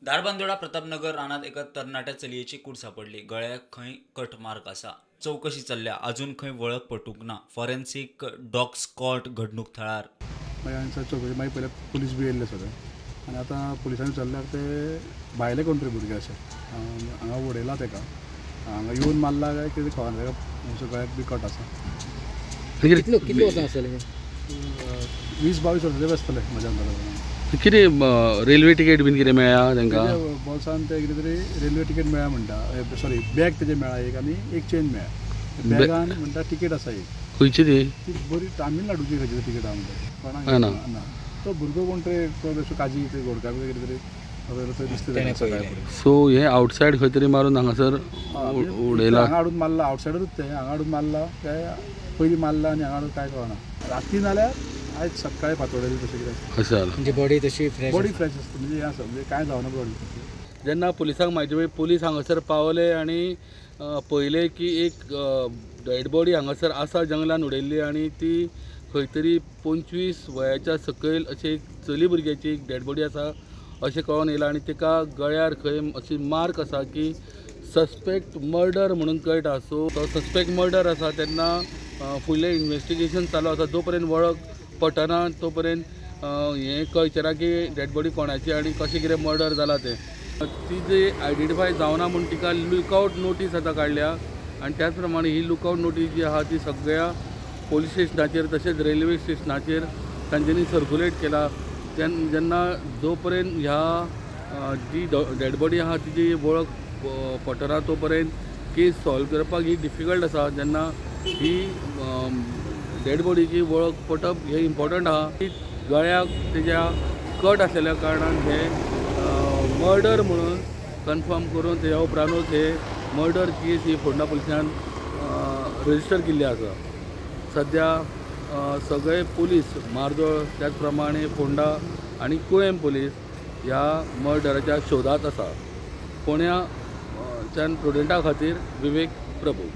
धारबांदोडा प्रतापनगर रानात एका तरणाट्या चलयेची कूड सापडली. गळ्याक खंय कट मार्क आसा. चवकशी चल्ल्या, अजून खंय वळख पटूंक ना. फॉरेन्सिक डॉग स्क्वॉड घडणूक थळार. मागीर आनी चवकशी मागीर पयले पुलीस बी येयल्ले सगळे आनी आतां पुलिसांनी विचारल्यार ते भायले कोण तरी भुरगे अशे हांगा उडयला तेका, हांगा येवन मारला काय कितें खबर ना. तेका गळ्याक बी कट आसा. कितलो कितलो वर्सां आसतलें? 20-22 वर्सांचे आसतले म्हज्या अंदाजान. कितें रेल्वे तिकेट बीन कितें मेळ्ळा तांकां? बोल्सान ते कितें तरी रेल्वे तिकेट मेळ्ळा म्हणटा, सॉरी बॅग तेजें मेळ्ळा एक आनी एक चेन मेळ्ळा. बॅगान म्हणटा तिकेट आसा एक. खंयची ती? ती बरी तामिळनाडूची खंयची तिकेट आहा म्हणटा. ना ना तो भुरगो कोण तरी तो काजी ते गोडका बी कितें तरी थंय दिसता. सो हे आवटसायड खंय तरी मारून हांगासर उडयला, हांगा हाडून मारला. आवटसायडरूच ते हांगा हाडून मारला काय पयलीं मारला आनी हांगा हाडून काय कळना. राती नाल्यार आयज सकाळी फांतोडेर तशें कितें अशें जालां. म्हणजे बॉडी तशी फ्रेश, बॉडी फ्रेश आसता, म्हणजे हें आसा, म्हणजे कांय जावना बॉडी. जेन्ना पुलिसांक म्हायती मेळ्ळी, पुलीस हांगासर पावले आनी पळयलें की एक डेड बॉडी हांगासर आसा जंगलान उडयल्ली आनी ती खंय तरी 25 वयाच्या सकयल अशें एक चली भुरग्याची एक डेड बॉडी आसा अशें कळोन येयलां. आनी तिका गळ्यार खंय अशी मार्क आसा की सस्पेक्ट मर्डर म्हणून कळटा. सो तो सस्पेक्ट मर्डर आसा तेन्ना फुडलें इन्वेस्टिगेशन चालू आसा. जो पर्यंत वळख पटना तो पर्यंत हें कळचें ना की डेड बॉडी कोणाची आनी कशें कितें मर्डर जाला तें. ती जी आयडेंटिफाय जावना म्हूण तिका लुकआवट नोटीस आतां काडल्या आनी त्याच प्रमाणे ही लुकआवट नोटीस जी आहा ती सगळ्या पोलीस स्टेशनाचेर तशेंच रेल्वे स्टेशनाचेर तांच्यांनी सर्कुलेट केला. जेन्ना जो पर्यंत ह्या जी डेड बॉडी आहा तिजी वळख पटना तो पर्यंत केस सॉल्व करपाक ही डिफिकल्ट आसा. जेन्ना ही डेड बॉडीची वळख पटप हें इम्पॉर्टंट आहा. ती गळ्याक तेज्या कट आसलेल्या कारणान हे मर्डर म्हणून कन्फर्म करून तेज्या उपरांतूच हे मर्डर केस ही फोंडा पुलिसान रजिस्टर केल्ली आसा. सद्या सगळे पुलीस मार्दोळ त्याच प्रमाणे फोंडा आनी कुळेम पुलीस ह्या मर्डराच्या शोधांत आसा. फोंड्याच्यान प्रुडंटा खातीर विवेक प्रभू.